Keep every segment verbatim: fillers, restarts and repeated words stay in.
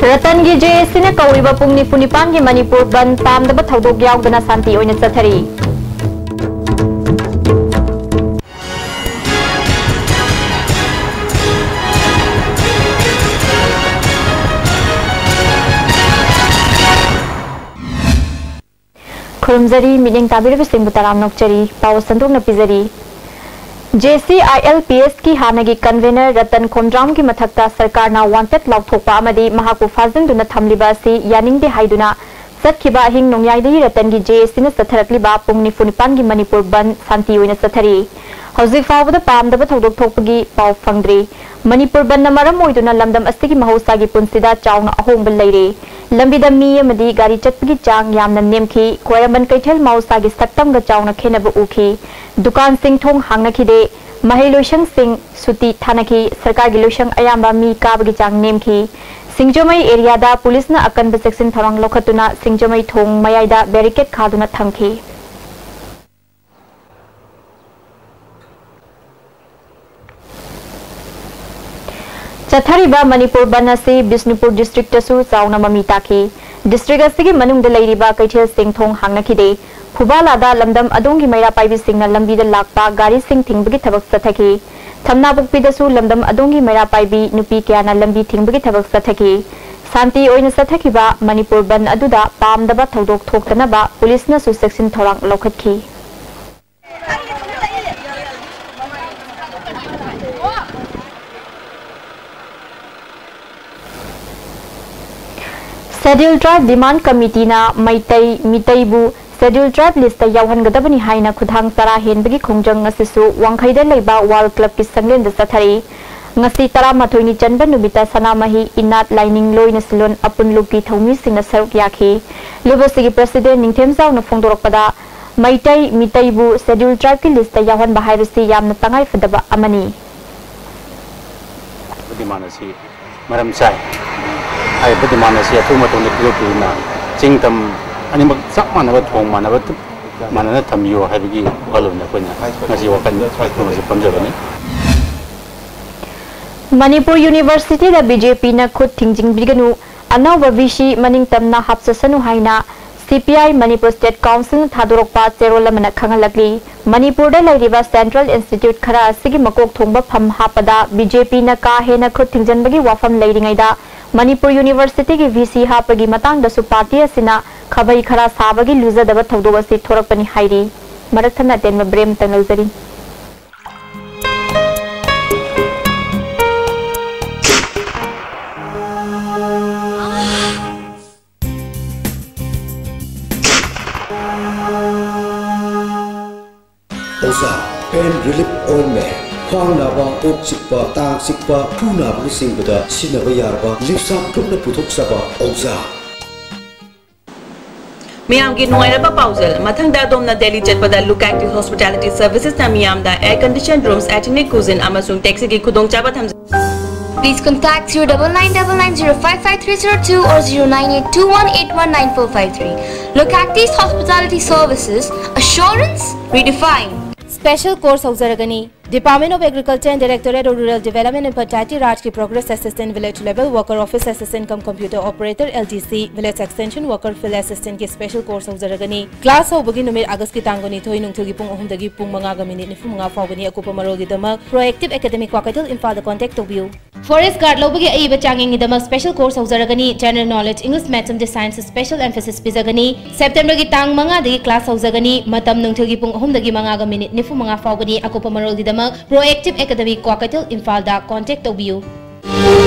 ꯔꯇꯟꯒꯤ J ꯑꯦꯁ ꯁꯤꯅ ꯀꯧꯔꯤꯕ ꯄꯨꯡ ꯅꯤꯐꯨ ꯅꯤꯄꯥꯟꯒꯤ ꯃꯅꯤꯄꯨꯔ ꯕꯟꯗ ꯄꯥꯝꯗꯕ ꯊꯧꯗꯣꯛ ꯌꯥꯎꯗꯅ ꯁꯥꯟꯇꯤ ꯑꯣꯏꯅ ꯆꯠꯊꯔꯤ꯫ ꯈꯨꯔꯨꯝꯖꯔꯤ, ꯃꯤꯠꯌꯦꯡ ꯇꯥꯕꯤꯔꯤꯕꯁꯤꯡꯕꯨ ꯇꯔꯥꯝꯅ ꯑꯣꯛꯆꯔꯤ꯫ ꯄꯥꯎ ꯁꯟꯗꯣꯛꯅ ꯄꯤꯖꯔꯤ꯫ J C I L P ꯑꯦꯁꯀꯤ ꯍꯥꯟꯅꯒꯤ ꯀꯟꯚꯦꯅꯔ ꯔꯇꯟ ꯈꯣꯝꯗ꯭ꯔꯥꯝꯒꯤ ꯃꯊꯛꯇ ꯁꯔꯀꯥꯔꯅ ꯋꯥꯟꯇꯦꯗ ꯂꯥꯎꯊꯣꯛꯄ ꯑꯃꯗꯤ ꯃꯍꯥꯛꯄꯨ ꯐꯥꯖꯤꯟꯗꯨꯅ ꯊꯝꯂꯤꯕ ꯑꯁꯤ ꯌꯥꯅꯤꯡꯗꯦ ꯍꯥꯏꯗꯨꯅ ꯆꯠꯈꯤꯕ ꯑꯍꯤꯡ ꯅꯣꯡꯌꯥꯏꯗꯒꯤ ꯔꯇꯟꯒꯤ ꯖꯦ ꯑꯦꯁ ꯁꯤꯅ ꯆꯠꯊꯔꯛꯂꯤꯕ ꯄꯨꯡ ꯅꯤꯐꯨ ꯅꯤꯄꯥꯟꯒꯤ ꯃꯅꯤꯄꯨꯔ ꯕꯟꯗ ꯁꯥꯟꯇꯤ ꯑꯣꯏꯅ ꯆꯠꯊꯔꯤ꯫ ꯍꯧꯖꯤꯛ ꯐꯥꯎꯕꯗ ꯄꯥꯝꯗꯕ ꯊꯧꯗꯣꯛ ꯊꯣꯛꯄꯒꯤ ꯄꯥꯎ ꯐꯪꯗ꯭ꯔꯤ꯫ ꯃꯅꯤꯄꯨꯔ ꯕꯟꯗꯅ ꯃꯔꯝ ꯑꯣꯏꯗꯨꯅ ꯂꯝꯗꯝ ꯑꯁꯤꯒꯤ ꯃꯍꯧꯁꯥꯒꯤ ꯄꯨꯟꯁꯤꯗ ꯆꯥꯎꯅ ꯑꯍꯣꯡꯕ ꯂꯩꯔꯦ꯫ ꯂꯝꯕꯤꯗ ꯃꯤ ꯑꯃꯗꯤ ꯒꯥꯔꯤ ꯆꯠꯄꯒꯤ ꯆꯥꯡ ꯌꯥꯝꯅ ꯅꯦꯝꯈꯤ꯫ ꯈ꯭ꯋꯥꯏꯔꯝꯕꯟ ꯀꯩꯊꯦꯜ ꯃꯍꯧꯁꯥꯒꯤ ꯁꯛꯇꯝꯒ ꯆꯥꯎꯅ ꯈꯦꯠꯅꯕ ꯎꯈꯤ꯫ ꯗꯨꯀꯥꯟꯁꯤꯡ ꯊꯣꯡ ꯍꯥꯡꯅꯈꯤꯗꯦ꯫ ꯃꯍꯩ ꯂꯣꯏꯁꯪꯁꯤꯡ ꯁꯨꯇꯤ ꯊꯥꯅꯈꯤ꯫ ꯁꯔꯀꯥꯔꯒꯤ ꯂꯣꯏꯁꯪ ꯑꯌꯥꯝꯕ ꯃꯤ ꯀꯥꯕꯒꯤ ꯆꯥꯡ ꯅꯦꯝꯈꯤ꯫ ꯁꯤꯡꯖꯃꯩ ꯑꯦꯔꯤꯌꯥꯗ ꯄꯨꯂꯤꯁꯅ ꯑꯀꯟꯕ ꯆꯦꯛꯁꯤꯟ ꯊꯧꯔꯥꯡ ꯂꯧꯈꯠꯇꯨꯅ ꯁꯤꯡꯖꯃꯩ ꯊꯣꯡ ꯃꯌꯥꯏꯗ ꯕꯦꯔꯤꯀꯦꯗ ꯈꯥꯗꯨꯅ ꯊꯝꯈꯤ꯫ ꯆꯠꯊꯔꯤꯕ ꯃꯅꯤꯄꯨꯔ ꯕꯟ ꯑꯁꯤ ꯕꯤꯁꯅꯨꯄꯨꯔ ꯗꯤꯁꯇ꯭ꯔꯤꯛꯇꯁꯨ ꯆꯥꯎꯅ ꯃꯃꯤ ꯇꯥꯈꯤ꯫ ꯗꯤꯁꯇ꯭ꯔꯤꯛ ꯑꯁꯤꯒꯤ ꯃꯅꯨꯡꯗ ꯂꯩꯔꯤꯕ ꯀꯩꯊꯦꯜꯁꯤꯡ ꯊꯣꯡ ꯍꯥꯡꯅꯈꯤꯗꯦ꯫ ꯐꯨꯕꯥꯂꯥꯗ ꯂꯝꯗꯝ ꯑꯗꯣꯝꯒꯤ ꯃꯩꯔꯥ ꯄꯥꯏꯕꯤꯁꯤꯡꯅ ꯂꯝꯕꯤꯗ ꯂꯥꯛꯄ ꯒꯥꯔꯤꯁꯤꯡ ꯊꯤꯡꯕꯒꯤ ꯊꯕꯛ ꯆꯠꯊꯈꯤ꯫ ꯊꯝꯅꯥꯄꯣꯛꯄꯤꯗꯁꯨ ꯂꯝꯗꯝ ꯑꯗꯣꯝꯒꯤ ꯃꯩꯔꯥ ꯄꯥꯏꯕꯤ ꯅꯨꯄꯤ ꯀꯌꯥꯅ ꯂꯝꯕꯤ ꯊꯤꯡꯕꯒꯤ ꯊꯕꯛ ꯆꯠꯊꯈꯤ꯫ ꯁꯥꯟꯇꯤ ꯑꯣꯏꯅ ꯆꯠꯊꯈꯤꯕ ꯃꯅꯤꯄꯨꯔ ꯕꯟ ꯑꯗꯨꯗ ꯄꯥꯝꯗꯕ ꯊꯧꯗꯣꯛ ꯊꯣꯛꯇꯅꯕ ꯄꯨꯂꯤꯁꯅꯁꯨ ꯆꯦꯛꯁꯤꯟ ꯊꯧꯔꯥꯡ ꯂꯧꯈꯠꯈꯤ꯫ ꯁꯦꯗ꯭ꯌꯨꯜ ꯇ꯭ꯔꯥꯏꯕ ꯗꯤꯃꯥꯟꯗ ꯀꯃꯤꯇꯤꯅ ꯃꯩꯇꯩ, ꯃꯤꯇꯩꯕꯨ ꯁꯦꯗ꯭ꯌꯨꯜ ꯇ꯭ꯔꯥꯏꯕ ꯂꯤꯁꯇ ꯌꯥꯎꯍꯟꯒꯗꯕꯅꯤ ꯍꯥꯏꯅ ꯈꯨꯊꯥꯡ ꯇꯔꯥ ꯍꯦꯟꯕꯒꯤ ꯈꯣꯡꯖꯪ ꯉꯁꯤꯁꯨ ꯋꯥꯡꯈꯩꯗ ꯂꯩꯕ ꯋꯥꯔꯜ ꯀ꯭ꯂꯕꯀꯤ ꯁꯪꯂꯦꯟꯗ ꯆꯠꯊꯔꯤ꯫ ꯉꯁꯤ ꯇꯔꯥꯃꯥꯊꯣꯏꯅꯤ ꯆꯟꯕ ꯅꯨꯃꯤꯠꯇ ꯁꯅꯥꯃꯍꯤ, ꯏꯅꯥꯠ, ꯂꯥꯏꯅꯤꯡ ꯂꯣꯏ ꯅꯁꯤꯂꯣꯟ ꯑꯄꯨꯟ ꯂꯨꯞꯀꯤ ꯊꯧꯃꯤꯁꯤꯡꯅ ꯁꯔꯨꯛ ꯌꯥꯈꯤ꯫ ꯂꯨꯞ ꯑꯁꯤꯒꯤ ꯄ꯭ꯔꯁꯤꯗꯦꯟ ꯅꯤꯡꯊꯦꯝꯖꯥꯎꯅ ꯐꯣꯡꯗꯣꯔꯛꯄꯗ, ꯃꯩꯇꯩ, ꯃꯤꯇꯩꯕꯨ ꯁꯦꯗ꯭ꯌꯨꯜ ꯇ꯭ꯔꯥꯏꯕꯀꯤ ꯂꯤꯁꯇ ꯌꯥꯎꯍꯟꯕ ꯍꯥꯏꯕꯁꯤ ꯌꯥꯝꯅ ꯇꯉꯥꯏꯐꯗꯕ ꯑꯃꯅꯤ꯫ ꯗꯤꯃꯥꯟ ꯑꯁꯤ ꯃꯔꯝ ꯆꯥꯏ꯫ ꯍꯥꯏꯔꯤꯕ ꯗꯤꯃꯥꯟ ꯑꯁꯤ ꯑꯊꯨꯕ ꯃꯇꯝꯗ ꯄꯤꯊꯣꯛꯄꯤꯗꯨꯅ ꯆꯤꯡ ꯇꯝ ꯑꯅꯤꯃꯛ ꯆꯞ ꯃꯥꯟꯅꯕ ꯊꯣꯡ ꯃꯥꯟꯅꯕ ꯃꯥꯟꯅꯅ ꯊꯝꯕꯤꯌꯨ ꯍꯥꯏꯕꯒꯤ ꯋꯥꯈꯜꯂꯣꯟꯅꯤ ꯑꯩꯈꯣꯏꯅ ꯉꯁꯤ ꯋꯥꯈꯜ ꯊꯝꯖꯕꯅꯤ꯫ ꯃꯅꯤꯄꯨꯔ ꯌꯨꯅꯤꯚꯔꯁꯤꯇꯤꯗ ꯕꯤ ꯖꯦ ꯄꯤꯅ ꯈꯨꯠ ꯊꯤꯡꯖꯤꯟꯕꯤꯒꯅꯨ, ꯑꯅꯧꯕ ꯚꯤ ꯁꯤ ꯃꯅꯤꯡ ꯇꯝꯅ ꯍꯥꯞꯆꯁꯅꯨ ꯍꯥꯏꯅ ꯁꯤ ꯄꯤ ꯑꯥꯏ ꯃꯅꯤꯄꯨꯔ ꯁ꯭ꯇꯦꯠ ꯀꯥꯎꯟꯁꯤꯜꯅ ꯊꯥꯗꯣꯔꯛꯄ ꯆꯦꯔꯣꯜ ꯑꯃꯅ ꯈꯪꯍꯜꯂꯛꯂꯤ꯫ ꯃꯅꯤꯄꯨꯔꯗ ꯂꯩꯔꯤꯕ ꯁꯦꯟꯇ꯭ꯔꯦꯜ ꯏꯟꯁꯇꯤꯇ꯭ꯌꯨꯠ ꯈꯔ ꯑꯁꯤꯒꯤ ꯃꯀꯣꯛ ꯊꯣꯡꯕ ꯐꯝ ꯍꯥꯞꯄꯗ ꯕꯤ ꯖꯦ ꯄꯤꯅ ꯀꯥ ꯍꯦꯟꯅ ꯈꯨꯠ ꯊꯤꯡꯖꯤꯟꯕꯒꯤ ꯋꯥꯐꯝ ꯂꯩꯔꯤꯉꯩꯗ ꯃꯅꯤꯄꯨꯔ ꯌꯨꯅꯤꯚꯔꯁꯤꯇꯤꯒꯤ ꯚꯤ ꯁꯤ ꯍꯥꯞꯄꯒꯤ ꯃꯇꯥꯡꯗꯁꯨ ꯄꯥꯔꯇꯤ ꯑꯁꯤꯅ ꯈꯥꯕꯩ ꯈꯔꯥ ꯁꯥꯕꯒꯤ ꯂꯨꯖꯗꯕ ꯊꯧꯗꯣꯛ ꯑꯁꯤ ꯊꯣꯔꯛꯄꯅꯤ ꯍꯥꯏꯔꯤ꯫ ꯃꯔꯛ ꯊꯠꯅ ꯑꯇꯦꯟꯕ ꯕ꯭ꯔꯦꯛ ꯑꯃꯇꯪ ꯂꯧꯖꯔꯤ꯫ ꯑꯣꯖꯥ, pain relief ointment, ꯈ꯭ꯋꯥꯡ ꯅꯥꯕ, ꯀꯣꯛ ꯆꯤꯛꯄ, ꯇꯥꯡ ꯆꯤꯛꯄ, ꯈꯨ ꯅꯥꯕꯅꯆꯤꯡꯕꯗ ꯁꯤꯖꯤꯟꯅꯕ ꯌꯥꯔꯕ ꯂꯤꯞꯁꯥꯞ ꯒ꯭ꯔꯨꯞꯅ ꯄꯨꯊꯣꯛꯆꯕ ꯑꯣꯖꯥ꯫ ꯃꯌꯥꯝꯒꯤ ꯅꯨꯡꯉꯥꯏꯔꯕ ꯄꯥꯎꯖꯦꯜ꯫ ꯃꯊꯪꯗ ꯑꯗꯣꯝꯅ ꯗꯦꯜꯂꯤ ꯆꯠꯄꯗ Look Active Hospitality Servicesꯅ ꯃꯤꯌꯥꯝꯗ air conditioned rooms, ethnic cuisine ꯑꯃꯁꯨꯡ taxiꯒꯤ ꯈꯨꯗꯣꯡꯆꯥꯕ ꯊꯝꯖꯩ꯫ Please contact zero double nine double nine zero five five three zero two or zero nine eight two one eight one nine four five three. Look Active Hospitality Services, assurance redefined. Special course ꯍꯧꯖꯔꯒꯅꯤ꯫ Department of Agriculture and Directorate of Rural Development and Panchayati Rajꯀꯤ Progress Assistant, Village Level Worker, Office Assistant cum Computer Operator, L D C, Village Extension Worker, Field Assistantꯀꯤ special course ꯍꯧꯖꯔꯒꯅꯤ꯫ Class ꯍꯧꯕꯒꯤ ꯅꯨꯃꯤꯠ Augustꯀꯤ ꯇꯥꯡ ꯀꯨꯟꯅꯤꯊꯣꯏ ꯅꯨꯡꯊꯤꯜꯒꯤ ꯄꯨꯡ ꯑꯍꯨꯝꯗꯒꯤ ꯄꯨꯡ ꯃꯉꯥꯒ minute ꯅꯤꯐꯨ ꯃꯉꯥ ꯐꯥꯎꯕꯅꯤ꯫ ꯑꯀꯨꯞꯄ ꯃꯔꯣꯜꯒꯤꯗꯃꯛ Proactive Academy ꯀ꯭ꯋꯥꯀꯩꯊꯦꯜ ꯏꯝꯐꯥꯜꯗ contact ꯇꯧꯕꯤꯌꯨ꯫ Forest Guard ꯂꯧꯕꯒꯤ ꯑꯏꯕ ꯆꯥꯡꯌꯦꯡꯒꯤꯗꯃꯛ special course ꯍꯧꯖꯔꯒꯅꯤ꯫ General Knowledge, English, Maths ꯑꯃꯗꯤ Science special emphasis ꯄꯤꯖꯒꯅꯤ꯫ Septemberꯒꯤ ꯇꯥꯡ ꯃꯉꯥꯗꯒꯤ class ꯍꯧꯖꯒꯅꯤ꯫ ꯃꯇꯝ ꯅꯨꯡꯊꯤꯜꯒꯤ ꯄꯨꯡ ꯑꯍꯨꯝꯗꯒꯤ ꯃꯉꯥꯒ minute ꯅꯤꯐꯨ ꯃꯉꯥ ꯐꯥꯎꯕꯅꯤ꯫ ꯑꯀꯨꯞꯄ ꯃꯔꯣꯜꯒꯤꯗꯃꯛ Proactive Academy ꯀ꯭ꯋꯥꯀꯩꯊꯦꯜ ꯏꯝꯐꯥꯜꯗ contact ꯇꯧꯕꯤꯌꯨ꯫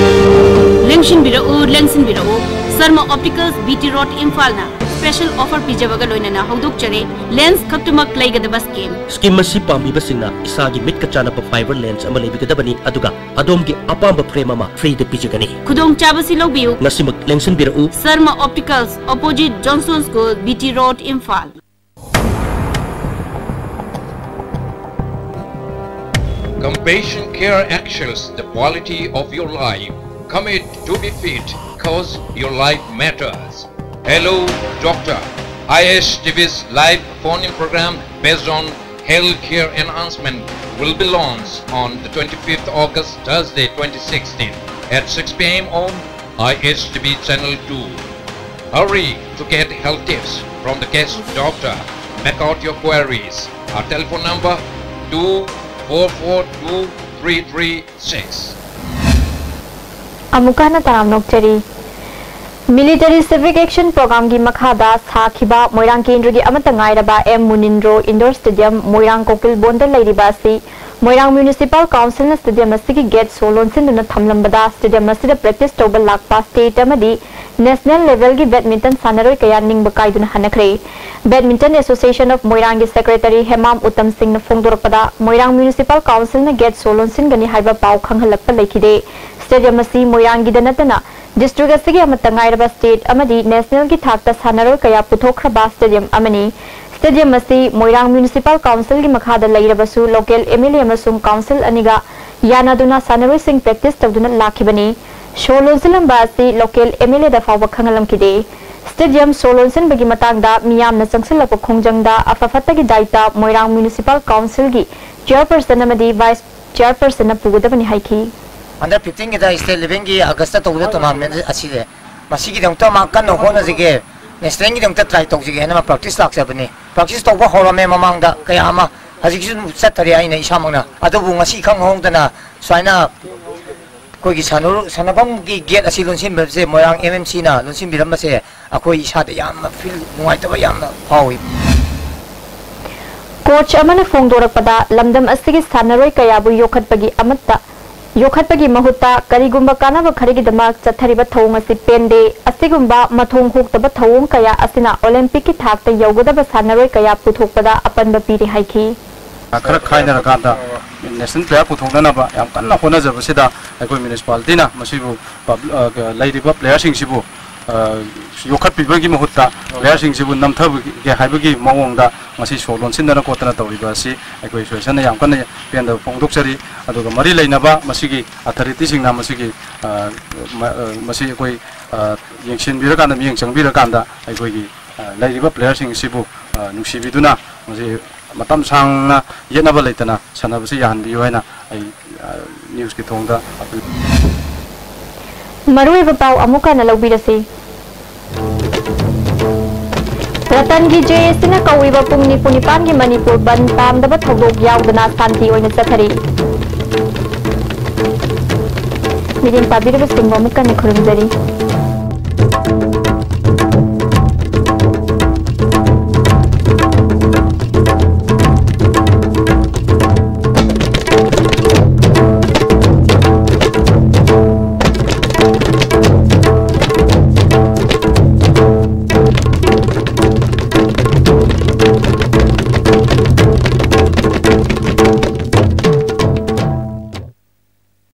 ꯂꯦꯡꯁꯤꯟꯕꯤꯔꯛꯎ, ꯂꯦꯡꯁꯤꯟꯕꯤꯔꯛꯎ꯫ Sharma Opticals, B T Road, ꯏꯝꯐꯥꯜꯅ special offer ꯄꯤꯖꯕꯒ ꯂꯣꯏꯅꯅ ꯍꯧꯗꯣꯛꯆꯔꯤ꯫ Lens ꯈꯛꯇꯃꯛ ꯂꯩꯒꯗꯕ scheme꯫ Scheme ꯑꯁꯤ ꯄꯥꯝꯕꯤꯕꯁꯤꯡꯅ ꯏꯁꯥꯒꯤ ꯃꯤꯠꯀ ꯆꯥꯟꯅꯕ fiber lens ꯑꯃ ꯂꯩꯕꯤꯒꯗꯕꯅꯤ, ꯑꯗꯨꯒ ꯑꯗꯣꯝꯒꯤ ꯑꯄꯥꯝꯕ frame ꯑꯃ free ꯗ ꯄꯤꯖꯒꯅꯤ꯫ ꯈꯨꯗꯣꯡꯆꯥꯕꯁꯤ ꯂꯧꯕꯤꯌꯨ꯫ ꯉꯁꯤꯃꯛ ꯂꯦꯡꯁꯤꯟꯕꯤꯔꯛꯎ꯫ Sharma Opticals, opposite Johnson School, B T Road, Imphal. Compassion Care excels the quality of your life. Commit to be fit, cause your life matters. Hello, Doctor. I H T V's live phone-in program based on healthcare enhancement will be launched on the twenty-fifth August, Thursday, twenty sixteen, at six p m on I H T V Channel two. Hurry to get health tips from the guest doctor. Make out your queries. Our telephone number, two four four two three three six. ꯑꯃꯨꯛꯀ ꯍꯟꯅ ꯇꯔꯥꯝꯅ ꯑꯣꯛꯆꯔꯤ꯫ Military Civic Action Programꯒꯤ ꯃꯈꯥꯗ ꯁꯥꯈꯤꯕ ꯃꯣꯏꯔꯥꯡ ꯀꯦꯟꯗ꯭ꯔꯒꯤ ꯑꯃꯠꯇ ꯉꯥꯏꯔꯕ M ꯃꯨꯅꯤꯟꯗ꯭ꯔꯣ Indoor Stadium, ꯃꯣꯏꯔꯥꯡ ꯀꯣꯀꯤꯜꯕꯣꯟꯗ ꯂꯩꯔꯤꯕ ꯑꯁꯤ ꯃꯣꯏꯔꯥꯡ Municipal Councilꯅ stadium ꯑꯁꯤꯒꯤ gate ꯁꯣ ꯂꯣꯟꯁꯤꯟꯗꯨꯅ ꯊꯝꯂꯝꯕꯗ, stadium ꯑꯁꯤꯗ practice ꯇꯧꯕ ꯂꯥꯛꯄ state ꯑꯃꯗꯤ national levelꯒꯤ badminton ꯁꯥꯟꯅꯔꯣꯏ ꯀꯌꯥ ꯅꯤꯡꯕ ꯀꯥꯏꯗꯨꯅ ꯍꯟꯅꯈ꯭ꯔꯦ꯫ Badminton Association of ꯃꯣꯏꯔꯥꯡꯒꯤ secretary ꯍꯦꯃꯥꯝ ꯎꯇꯝ ꯁꯤꯡꯅ ꯐꯣꯡꯗꯣꯔꯛꯄꯗ, ꯃꯣꯏꯔꯥꯡ Municipal Councilꯅ gate ꯁꯣ ꯂꯣꯟꯁꯤꯟꯒꯅꯤ ꯍꯥꯏꯕ ꯄꯥꯎ ꯈꯪꯍꯜꯂꯛꯄ ꯂꯩꯈꯤꯗꯦ꯫ Stadium ꯑꯁꯤ ꯃꯣꯏꯔꯥꯡꯒꯤꯗ ꯅꯠꯇꯅ district ꯑꯁꯤꯒꯤ ꯑꯃꯠꯇ ꯉꯥꯏꯔꯕ state ꯑꯃꯗꯤ nationalꯒꯤ ꯊꯥꯛꯇ ꯁꯥꯟꯅꯔꯣꯏ ꯀꯌꯥ ꯄꯨꯊꯣꯛꯈ꯭ꯔꯕ stadium ꯑꯃꯅꯤ꯫ Stadium ꯑꯁꯤ ꯃꯣꯏꯔꯥꯡ Municipal Councilꯒꯤ ꯃꯈꯥꯗ ꯂꯩꯔꯕꯁꯨ, local M L A ꯑꯃꯁꯨꯡ council ꯑꯅꯤꯒ ꯌꯥꯅꯗꯨꯅ ꯁꯥꯟꯅꯔꯣꯏꯁꯤꯡ practice ꯇꯧꯗꯨꯅ ꯂꯥꯛꯈꯤꯕꯅꯤ꯫ ꯁꯣ ꯂꯣꯟꯁꯤꯜꯂꯝꯕ ꯑꯁꯤ local M L Aꯗ ꯐꯥꯎꯕ ꯈꯪꯍꯜꯂꯝꯈꯤꯗꯦ꯫ Stadium ꯁꯣ ꯂꯣꯟꯁꯤꯟꯕꯒꯤ ꯃꯇꯥꯡꯗ ꯃꯤꯌꯥꯝꯅ ꯆꯪꯁꯤꯜꯂꯛꯄ ꯈꯣꯡꯖꯪꯗ ꯑꯐ ꯐꯠꯇꯒꯤ ꯗꯥꯏꯇ ꯃꯣꯏꯔꯥꯡ Municipal Councilꯒꯤ chairperson ꯑꯃꯗꯤ vice chairpersonꯅ ꯄꯨꯒꯗꯕꯅꯤ ꯍꯥꯏꯈꯤ꯫ Under fifteenꯒꯤꯗ state levelꯒꯤ Augustꯇ ꯇꯧꯒꯗꯕ tournament ꯑꯁꯤꯗꯤ, ꯃꯁꯤꯒꯤꯗꯃꯛꯇ ꯃꯥ ꯀꯟꯅ ꯍꯣꯠꯅꯖꯒꯦ, nationalꯒꯤꯗꯃꯛꯇ try ꯇꯧꯖꯒꯦ ꯍꯥꯏꯅ ꯃꯥ practice ꯂꯥꯛꯆꯕꯅꯤ꯫ Practice ꯇꯧꯕ ꯍꯧꯔꯝꯃꯦ ꯃꯃꯥꯡꯗ ꯀꯌꯥ ꯑꯃ, ꯍꯧꯖꯤꯛꯁꯨ ꯑꯗꯨꯝ ꯆꯠꯊꯔꯤ ꯑꯩꯅ ꯏꯁꯥꯃꯛꯅ꯫ ꯑꯗꯨꯕꯨ ꯉꯁꯤ ꯈꯪꯍꯧꯗꯅ ꯁꯨꯃꯥꯏꯅ ꯑꯩꯈꯣꯏꯒꯤ ꯁꯥꯟꯅꯔꯨ-, ꯁꯥꯟꯅꯐꯝꯒꯤ gate ꯑꯁꯤ ꯂꯣꯟꯁꯤꯟꯕꯁꯦ, ꯃꯣꯏꯔꯥꯡ M M Cꯅ ꯂꯣꯟꯁꯤꯟꯕꯤꯔꯝꯕꯁꯦ ꯑꯩꯈꯣꯏ ꯏꯁꯥꯗ ꯌꯥꯝꯅ feel ꯅꯨꯡꯉꯥꯏꯇꯕ ꯌꯥꯝꯅ ꯐꯥꯎꯏ꯫ Coach ꯑꯃꯅ ꯐꯣꯡꯗꯣꯔꯛꯄꯗ, ꯂꯝꯗꯝ ꯑꯁꯤꯒꯤ ꯁꯥꯟꯅꯔꯣꯏ ꯀꯌꯥꯕꯨ ꯌꯣꯛꯈꯠꯄꯒꯤ ꯑꯃꯠꯇ, ꯌꯣꯛꯈꯠꯄꯒꯤ ꯃꯍꯨꯠꯇ ꯀꯔꯤꯒꯨꯝꯕ ꯀꯥꯟꯅꯕ ꯈꯔꯒꯤꯗꯃꯛ ꯆꯠꯊꯔꯤꯕ ꯊꯧꯑꯣꯡ ꯑꯁꯤ ꯄꯦꯟꯗꯦ꯫ ꯑꯁꯤꯒꯨꯝꯕ ꯃꯊꯣꯡ ꯍꯨꯛꯇꯕ ꯊꯧꯑꯣꯡ ꯀꯌꯥ ꯑꯁꯤꯅ Olympicꯀꯤ ꯊꯥꯛꯇ ꯌꯧꯒꯗꯕ ꯁꯥꯟꯅꯔꯣꯏ ꯀꯌꯥ ꯄꯨꯊꯣꯛꯄꯗ ꯑꯄꯟꯕ ꯄꯤꯔꯦ ꯍꯥꯏꯈꯤ꯫ ꯈꯔ ꯈꯥꯏꯅꯔꯀꯥꯟꯗ national player ꯄꯨꯊꯣꯛꯅꯅꯕ ꯌꯥꯝ ꯀꯟꯅ ꯍꯣꯠꯅꯖꯕꯁꯤꯗ ꯑꯩꯈꯣꯏ municipalityꯅ ꯃꯁꯤꯕꯨ ꯄꯕ꯭ꯂꯤ-, ꯑ, ꯂꯩꯔꯤꯕ playerꯁꯤꯡꯁꯤꯕꯨ ꯌꯣꯛꯈꯠꯄꯤꯕꯒꯤ ꯃꯍꯨꯠꯇ ꯄ꯭ꯂꯦꯌꯔꯁꯤꯡꯁꯤꯕꯨ ꯅꯝꯊꯕꯒꯦ ꯍꯥꯏꯕꯒꯤ ꯃꯑꯣꯡꯗ ꯉꯁꯤ ꯁꯣꯛ ꯂꯣꯟꯁꯤꯟꯗꯅ ꯈꯣꯠꯇꯅ ꯇꯧꯔꯤꯕ ꯑꯁꯤ ꯑꯩꯈꯣꯏ ꯑꯁꯣꯁꯤꯌꯦꯁꯟꯅ ꯌꯥꯝ ꯀꯟꯅ ꯄꯦꯟꯗꯕ ꯐꯣꯡꯗꯣꯛꯆꯔꯤ꯫ ꯑꯗꯨꯒ ꯃꯔꯤ ꯂꯩꯅꯕ ꯃꯁꯤꯒꯤ ꯑꯣꯊꯣꯔꯤꯇꯤꯁꯤꯡꯅ ꯃꯁꯤꯒꯤ, ꯑ, ꯃ-, ꯑ, ꯃꯁꯤ ꯑꯩꯈꯣꯏ, ꯑ, ꯌꯦꯡꯁꯤꯟꯕꯤꯔꯀꯥꯟꯗ, ꯃꯤꯠꯌꯦꯡ ꯆꯪꯕꯤꯔꯀꯥꯟꯗ ꯑꯩꯈꯣꯏꯒꯤ, ꯑ, ꯂꯩꯔꯤꯕ ꯄ꯭ꯂꯦꯌꯔꯁꯤꯡ ꯑꯁꯤꯕꯨ, ꯑ, ꯅꯨꯡꯁꯤꯕꯤꯗꯨꯅ ꯃꯁꯤ ꯃꯇꯝ ꯁꯥꯡꯅ ꯌꯦꯠꯅꯕ ꯂꯩꯇꯅ ꯁꯥꯟꯅꯕꯁꯤ ꯌꯥꯍꯟꯕꯤꯌꯨ ꯍꯥꯏꯅ ꯑꯩ, ꯑ, ꯅ꯭ꯌꯨꯁꯀꯤ ꯊꯣꯡꯗ ꯑꯄꯤꯜ꯫ ꯃꯔꯨꯑꯣꯏꯕ ꯄꯥꯎ ꯑꯃꯨꯛ ꯍꯟꯅ ꯂꯧꯕꯤꯔꯁꯤ꯫ ꯔꯇꯟꯒꯤ ꯖꯦ ꯑꯦꯁ ꯁꯤꯅ ꯀꯧꯔꯤꯕ ꯄꯨꯡ ꯅꯤꯐꯨ ꯅꯤꯄꯥꯟꯒꯤ ꯃꯅꯤꯄꯨꯔ ꯕꯟ ꯄꯥꯝꯗꯕ ꯊꯧꯗꯣꯛ ꯌꯥꯎꯗꯅ ꯁꯥꯟꯇꯤ ꯑꯣꯏꯅ ꯆꯠꯊꯔꯤ꯫ ꯃꯤꯠꯌꯦꯡ ꯄꯥꯕꯤꯔꯤꯕꯁꯤꯡꯕꯨ ꯑꯃꯨꯛ ꯍꯟꯅ ꯈꯨꯔꯨꯝꯖꯔꯤ꯫